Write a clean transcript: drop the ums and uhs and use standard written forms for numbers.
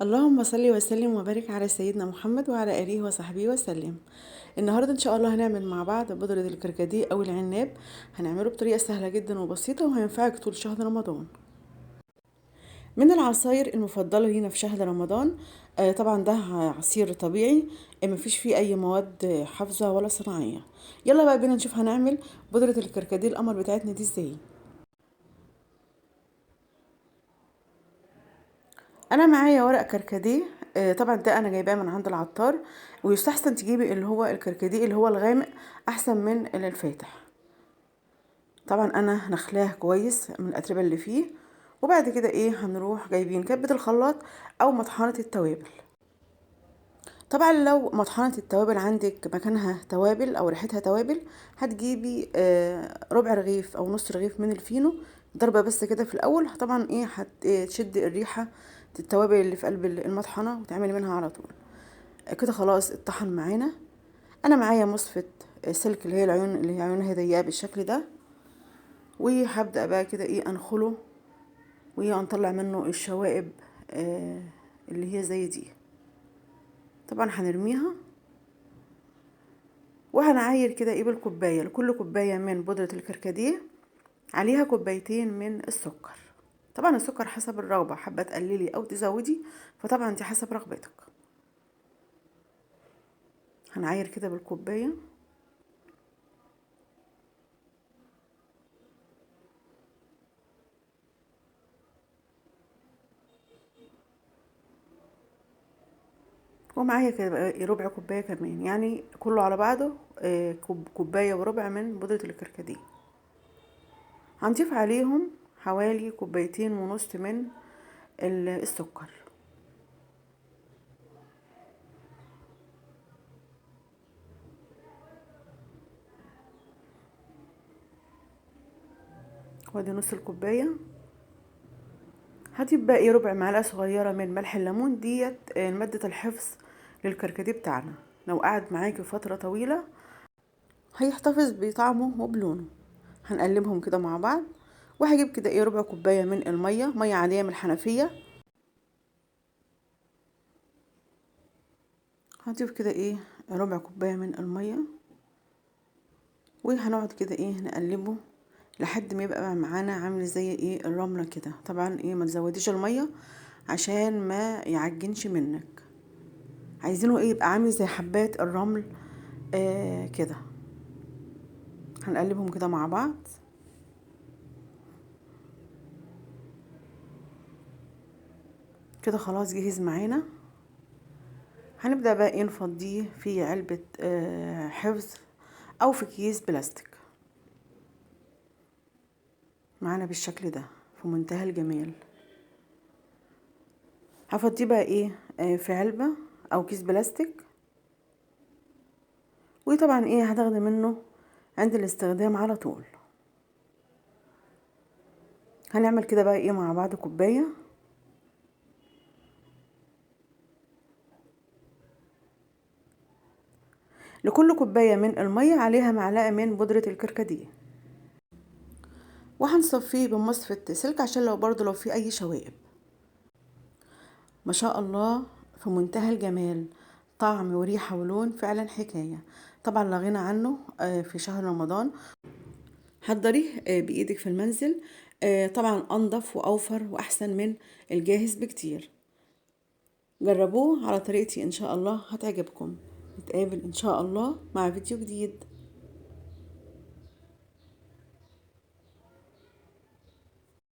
اللهم صل وسلم وبارك على سيدنا محمد وعلى آله وصحبه وسلم. النهارده ان شاء الله هنعمل مع بعض بودرة الكركديه او العناب. هنعمله بطريقة سهلة جدا وبسيطة وهينفعك طول شهر رمضان. من العصاير المفضلة لينا في شهر رمضان، طبعا ده عصير طبيعي، مفيش فيه اي مواد حافظة ولا صناعية. يلا بقى بينا نشوف هنعمل بودرة الكركديه القمر بتاعتنا دي ازاي. انا معايا ورق كركديه، طبعا ده انا جايباه من عند العطار، ويستحسن تجيبي اللي هو الكركديه اللي هو الغامق احسن من الفاتح. طبعا انا نخلاه كويس من الاتربه اللي فيه، وبعد كده هنروح جايبين كبه الخلاط او مطحنه التوابل. طبعا لو مطحنه التوابل عندك مكانها توابل او ريحتها توابل، هتجيبي ربع رغيف او نص رغيف من الفينو، ضربه بس كده في الاول. طبعا هتشد الريحة التوابل اللي في قلب المطحنه وتعملي منها على طول كده. خلاص اتطحن معانا. انا معايا مصفة سلك اللي هي العيون اللي هي عيونها ضيقه بالشكل ده، وهبدا بقى كده انخله وهنطلع منه الشوائب اللي هي زي دي. طبعا هنرميها، وهنعاير كده بالكوبايه، لكل كوباية من بودره الكركديه عليها كوبايتين من السكر. طبعا السكر حسب الرغبة، حابة تقللي او تزودي فطبعا دي حسب رغبتك. هنعاير كده بالكوبايه. ومعايا كده ربع كوباية كمان، يعني كله على بعضه كوباية وربع من بودره الكركديه. هنضيف عليهم حوالي كوبايتين ونص من السكر. وادي نص الكوباية. هضيف باقي ربع معلقه صغيرة من ملح الليمون، ديت مادة الحفظ للكركديه بتاعنا، لو قعد معاكي فترة طويلة هيحتفظ بطعمه وبلونه. هنقلبهم كده مع بعض. وهجيب كده ربع كوباية من المية، مية عادية من الحنفية. هضيف كده ربع كوباية من المية، وهنقعد كده نقلبه لحد ما يبقى معانا عامل زي الرملة كده. طبعا ما تزوديش المية عشان ما يعجنش منك، عايزينه يبقى عامل زي حبات الرمل كده. هنقلبهم كده مع بعض. كده خلاص جهز معانا. هنبدأ بقى نفضيه في علبة حفظ او في كيس بلاستيك معانا بالشكل ده في منتهى الجمال. هفضيه بقى في علبة او كيس بلاستيك، وطبعا هتاخدي منه عند الاستخدام على طول. هنعمل كده بقى مع بعض كوباية. لكل كوباية من المية عليها معلقة من بودرة الكركديه، وهنصفيه بمصفة سلك عشان لو برضو لو في اي شوائب. ما شاء الله في منتهى الجمال، طعم وريحة ولون فعلا حكاية. طبعا لا غنى عنه في شهر رمضان. حضريه بإيدك في المنزل، طبعا أنظف وأوفر وأحسن من الجاهز بكتير. جربوه على طريقتي إن شاء الله هتعجبكم. نتقابل إن شاء الله مع فيديو جديد.